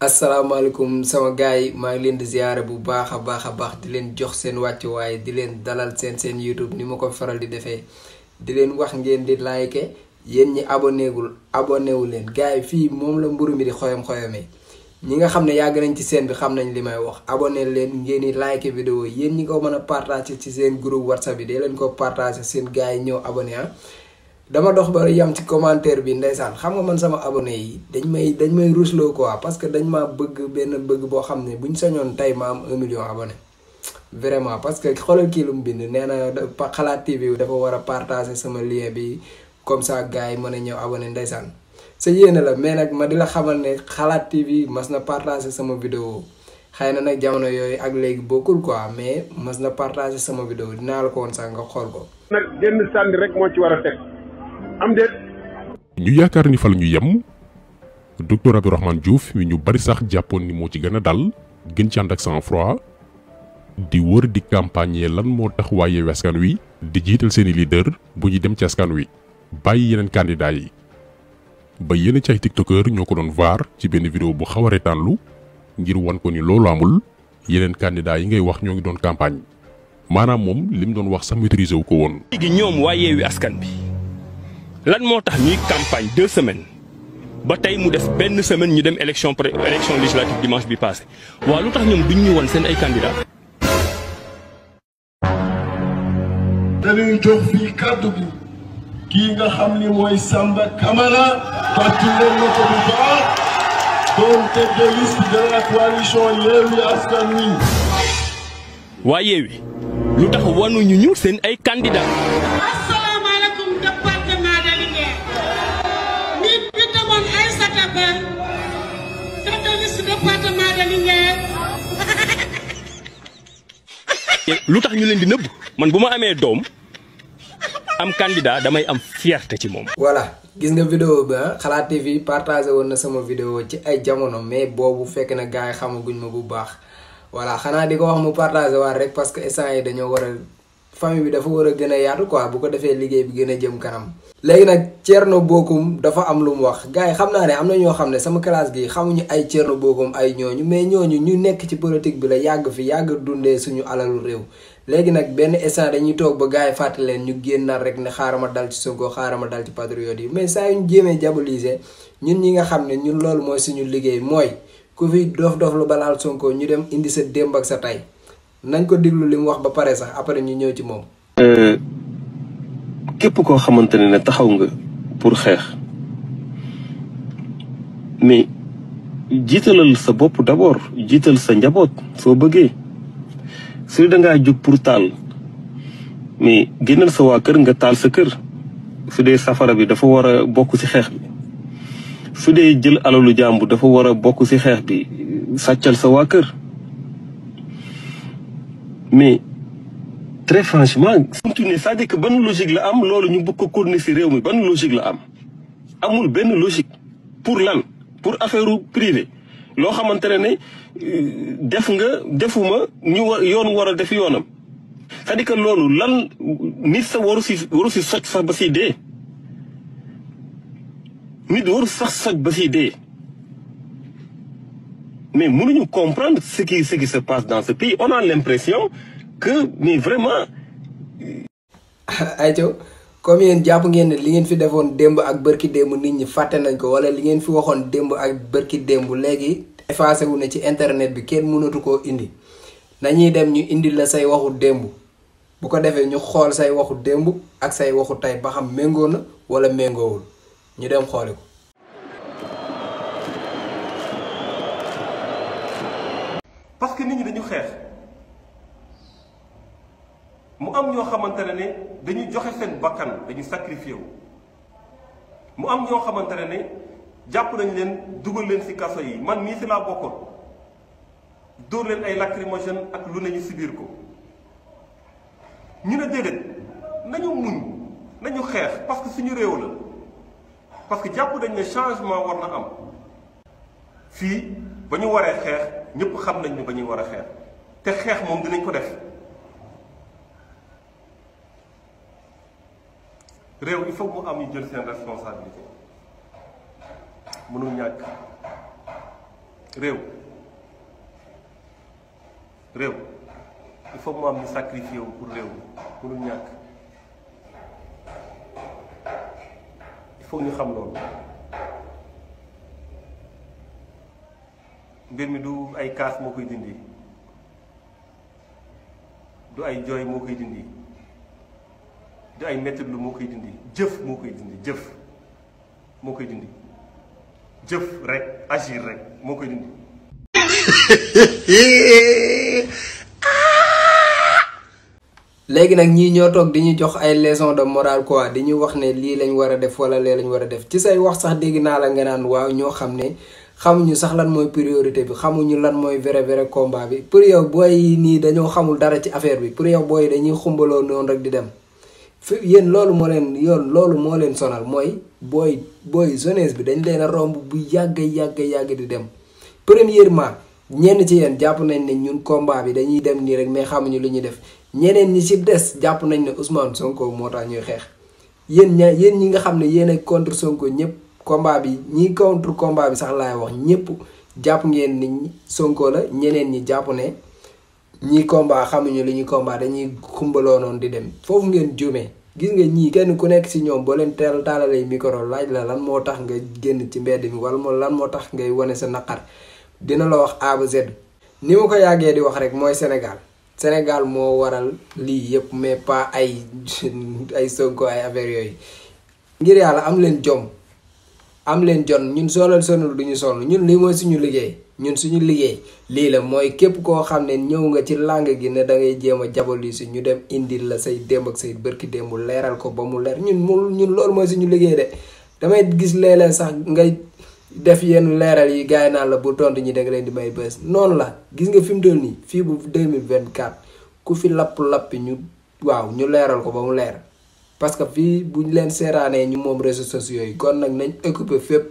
asalaamaaleykum sama gars yi maa ngi leen di ziyaare bu baax a baax di leen jox seen wàccuwaay di leen dalal seen YouTube ni ma ko faral di defee di leen wax ngeen di like yéen ñi abonné wu leen gars yi fii moom la mburu mi di xoyamee ñi nga xam ne yàgg nañ ci seen bi xam nañ li may wax abonné leen ngeen di like vidéo yéen ñi ko mën a partager ci seen groupe WhatsApp bi dee leen ko partager seen gars yi ñëw abonné dama dox ba yam ci commentaire bi ndeysaan xam nga man sama abonné yi dañ may rusloo quoi parce que dañ ma bëgg bëgg boo xam ne buñ sañoon tey ma am 1 million abonné vraiment parce que xoolal kii lu mu bind nee na xalaat TV dafa war a partager sama lien bi comme ça gars yi mën a ñëw abonné ndeysaan sa yéene la mais nag ma di la xamal ne xalaat TV mas na partager sama vidéo xëy na nag jamono yooyu ak léegi bokkul quoi mais mas na partager sama vidéo dinaa la ko woon sax nga xool ko. nag genn sànni rek moo ci war a teg. am déet. ñu yaakaar ni fa la ñu yem docteur Abdourahmane Diouf mi ñu bari sax jàppoon ni moo ci gën a dal gën ci ànd ak sang-froid di wër di campagne lan moo tax waa Yewwi Askan Wi di jiital seeni leader bu ñu dem ci askan wi bàyyi yeneen candidat yi ba yenn ci ay tiktokeur ñoo ko doon vaar ci benn vidéo bu xaw a reetaanlu ngir wan ko ni loolu amul yeneen candidat yi ngay wax ñoo ngi doon campagne maanaam moom li mu doon wax sax maîtriser wu ko woon. léegi ñoom waa Yewwi Askan bi lan moo tax ñuy campagne 2 semaines ba tey mu def benn semaine ñu dem élection législative dimanche bi passé waaw lu tax ñoom duñ ñu won seen ay candidats. dañuy jox fii kàddu gi kii nga xam ni mooy Samba Camara fàttali leen na ko bu baax doon tête de liste de la coalition Yewwi Askan Wi. waa Yewwi lu tax wanuñu ñu seen ay candidats. lu tax ñu leen di nëbb man bu ma amee doom am candidat damay am fierté ci moom. voilà gis nga vidéo bi xalaat TV partagé woon na sama vidéo ci ay jamono mais boobu fekk na gars yi xamaguñ ma bu baax voilà xanaa di ko wax mu partagé waat rek parce que instant yi dañoo war a famille bi dafa war a gën a yaatu quoi bu ko defee liggéey bi gën a jëm kanam. léegi nag Thierno Bocoum dafa am lu mu wax gars yi xam naa ne am na ñoo xam ne sama classe gi xamuñu ay Thierno Bocoum ay ñooñu mais ñooñu ñu nekk ci politique bi la yàgg fi yàgg dundee suñu alalu réew. léegi nag benn instant dañuy toog ba gars yi fàtte leen ñu génnaat rek ne xaaral ma dal ci Sonko xaaral ma dal ci patriote yi mais saa yu ñu jéemee diaboliser ñun ñi nga xam ne ñun loolu mooy suñu liggéey mooy ku fi dof lu balaal Sonko ñu dem indi sa démb ak sa tey nañ ko diglu li mu wax ba pare sax après ñu ñëw ci moom. képp koo xamante ne taxaw nga pour xeex mais jiitalal sa bopp d'abord jiital sa njaboot soo bëggee su da ngaa jóg pour taal mais génnal sa waa kër nga taal sa kër su dee safara bi dafa war a bokk ci xeex bi su dee jël alalu jàmbur dafa war a bokk ci xeex bi sàccal sa waa kër mais très franchement continuer c'est-à-dire que ban logique la am loolu ñu bëgg ko continuer ci réew mi ban logique la am amul benn logique pour lan pour affaire privée loo xamante ne def nga defuma ñu war yoon war a def yoonam c'est-à-dire que loolu lan nit sa waru si soj sax ba si dee nit waru sax soj ba si dee mais mënuñu comprendre ce qui se passe dans ce pays on a l'impression que mais vraiment. ayca comme yéen jàpp ngeen ne li ngeen fi defoon démb ak bërki démb nit ñi fàtte nañ ko wala li ngeen fi waxoon démb ak bërki démb léegi effacé wu ne ci internet bi kenn mënatu koo indi nañuy dem ñu indi la say waxu démb bu ko defee ñu xool say waxu démb ak say waxu tey ba xam méngoo na wala méngoowul ñu dem xooli ko. parce que nit ñi dañu xeex. mu am ñoo xamante ne dañuy joxe seen bakkan dañu sacrifié wu mu am ñoo xamante ne jàpp nañ leen dugal leen ci kaso yi man mii ci laa bokkoon dóor leen ay lacrymogène ak lu nañu ci biir ko ñu ne déedéet nañu muñ nañu xeex parce que suñu réew la parce que jàpp nañ ne changement war na am fii ba ñu waree xeex ñëpp xam nañ ne ba ñuy war a xeex te xeex moom dinañ ko def réew il faut mu am ñu jël seen responsabilité mënul ñàkk réew il faut mu am ñu sacrifié wu pour réew mi mënul ñàkk il faut ñu xam loolu mbir mi du ay kaas moo koy dindi du ay jooy moo koy dindi du ay métti lu moo koy dindi jëf moo koy dindi jëf moo koy dindi jëf rek agir rek moo koy dindi. léegi nag ñii ñoo toog di ñu jox ay leçon de morale quoi di ñu wax ne lii lañ war a def wala lee lañ war a def ci say wax sax dégg naa la nga naan waaw ñoo xam ne xamuñu sax lan mooy priorité bi xamuñu lan mooy vrai combat bi pour yow booy yi nii dañoo xamul dara ci affaire bi pour yow booy dañuy xumbaloo noonu rek di dem fi yéen loolu moo leen sonal mooy booy jeunesse bi dañ leen a romb bu yàgg di dem. premièrement ñenn ci yéen jàpp nañ ne ñun combat bi dañuy dem nii rek mais xamuñu lu ñuy def ñeneen ñi ci des jàpp nañ ne Ousmane Sonko moo tax ñuy xeex yéen ñi nga xam ne yéen a contre Sonko ñëpp combat bi ñi contre combat bi sax laay wax ñëpp jàpp ngeen ni Sonko la ñeneen ñi jàpp ne ñii combat xamuñu li ñuy combat dañuy xumbaloo noonu di dem foofu ngeen juumee. gis nga ñii kenn ku nekk ci ñoom boo leen taalalee micro laaj la lan moo tax nga génn ci mbedd mi wala lan moo tax ngay wane sa naqar dina la wax A ba Z. ni ma ko yàggee di wax rek mooy Sénégal moo waral lii yëpp mais pas ay Sonko ay affaire yooyu. ngir yàlla am leen jom am leen jon ñun solal sonul duñu sonn ñun lii mooy suñu liggéey suñu liggéey lii la mooy képp koo xam ne ñëw nga ci langue gi ne da ngay jéem a jaboli si ñu dem indil la say démb ak say bërki démb leeral ko ba mu leer ñun loolu mooy suñu liggéey de. damay gis léeg-léeg sax ngay def yenn leeral yi gars yi naan la bu tontu ñi da nga leen di may bës noonu la gis nga fi mu toll nii fii bu 2024 ku fi lappi ñu leeral ko ba mu leer parce que fii buñ leen seeraanee ñu moom réseaux sociaux yi kon nag nañ occupé fépp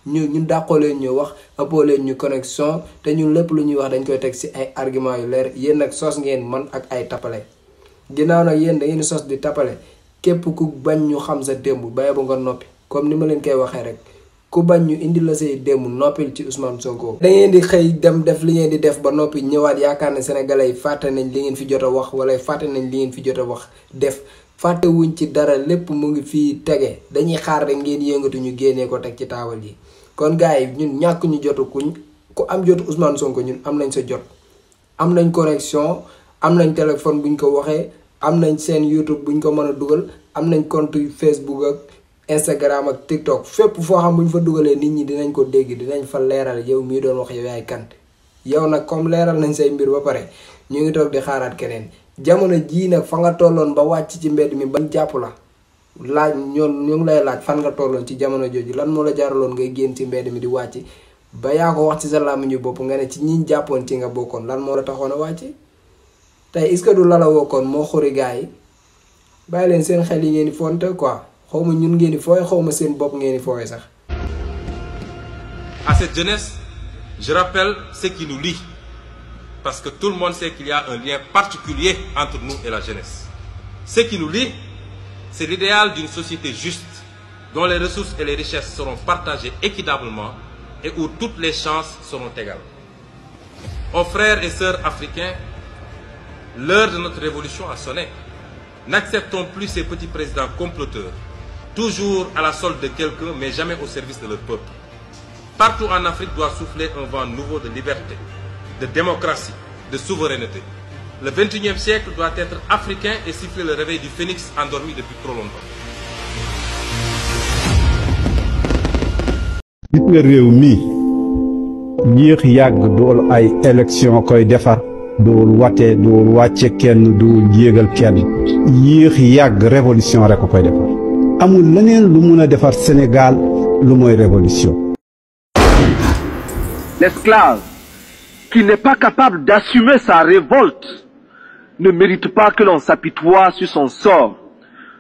ñun dàqoo leen ñu wax ëppoo leen ñu connexion te ñun lépp lu ñuy wax dañ koy teg ci ay argument yu leer yéen nag sos ngeen man ak ay tappale ginnaaw nag yéen da ngeen sos di tappale képp ku bañ ñu xam sa démb bàyyi ba nga noppi comme ni ma leen koy waxee rek ku bañ ñu indi la say démb noppil ci Ousmane Sonko. da ngeen di xëy dem def li ngeen di def ba noppi ñëwaat yaakaar ne sénégalais yi fàtte nañ li ngeen fi jot a wax wala fàtte nañ li ngeen fi jot a wax def fàtte wuñ ci dara lépp mu ngi fii tege dañuy xaar rek ngeen yëngatu ñu génnee ko teg ci taabal yi. kon gars yi ñun ñàkk ñu jotu ku am jotu Ousmane Sonko ñun am nañ sa jot am nañ connexion am nañ téléphone buñ ko waxee am nañ seen YouTube buñ ko mën a dugal am nañ compte Facebook ak Instagram ak TikTok fépp foo xam buñ fa dugalee nit ñi dinañ ko dégg dinañ fa leeral yow mii doon wax yow yaay kan. yow nag comme leeral nañ say mbir ba pare ñu ngi toog di xaaraat keneen jamono jii nag fa nga tolloon ba wàcc ci mbedd mi ban jàpp la. laaj ñu ngi lay laaj fan nga tolloon ci jamono jooju lan moo la jaaraloon ngay génn ci mbedd mi di wàcc ba yaa ko wax ci sa làmmiñu bopp nga ne ci ñiñ jàppoon ci nga bokkoon lan moo la taxoon a wàcc tey est-ce que du la wokkoon moo xuri gars yi bàyyi leen seen xel yi ngeen di fonte quoi xawma ñun ngeen di fooy xawma seen bopp ngeen di fooy sax. À cette jeunesse, je rappelle ce qui nous lie parce que tout le monde sait qu'il y a un lien particulier entre nous et la jeunesse. Ce qui nous lie, c'est l'idéal d'une société juste, dont les ressources et les richesses seront partagées équitablement et où toutes les chances seront égales. Aux frères et sœurs africains, l'heure de notre révolution a sonné. N'acceptons plus ces petits présidents comploteurs, toujours à la solde de quelqu'un, mais jamais au service de leur peuple. Partout en Afrique doit souffler un vent nouveau de liberté, de démocratie, de souveraineté. Le 21e siècle doit être africain et siffler le réveil du phénix endormi depuis trop longtemps. gis nga réew mi yéex yàgg dool ay élection koy defar dool wate dool wàcce kenn dool yéegal kenn yéex yàgg révolution rek ko koy defar amul leneen lu mun a defar Sénégal lu mooy révolution. L'esclave qui n'est pas capable d'assumer sa révolte ne mérite pas que l'on s'apitoie sur son sort.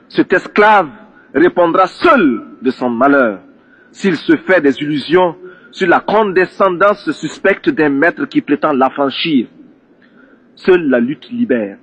Cet esclave répondra seul de son malheur s'il se fait des illusions sur la condescendance suspecte d'un maître qui prétend l'affranchir. Seule la lutte libère.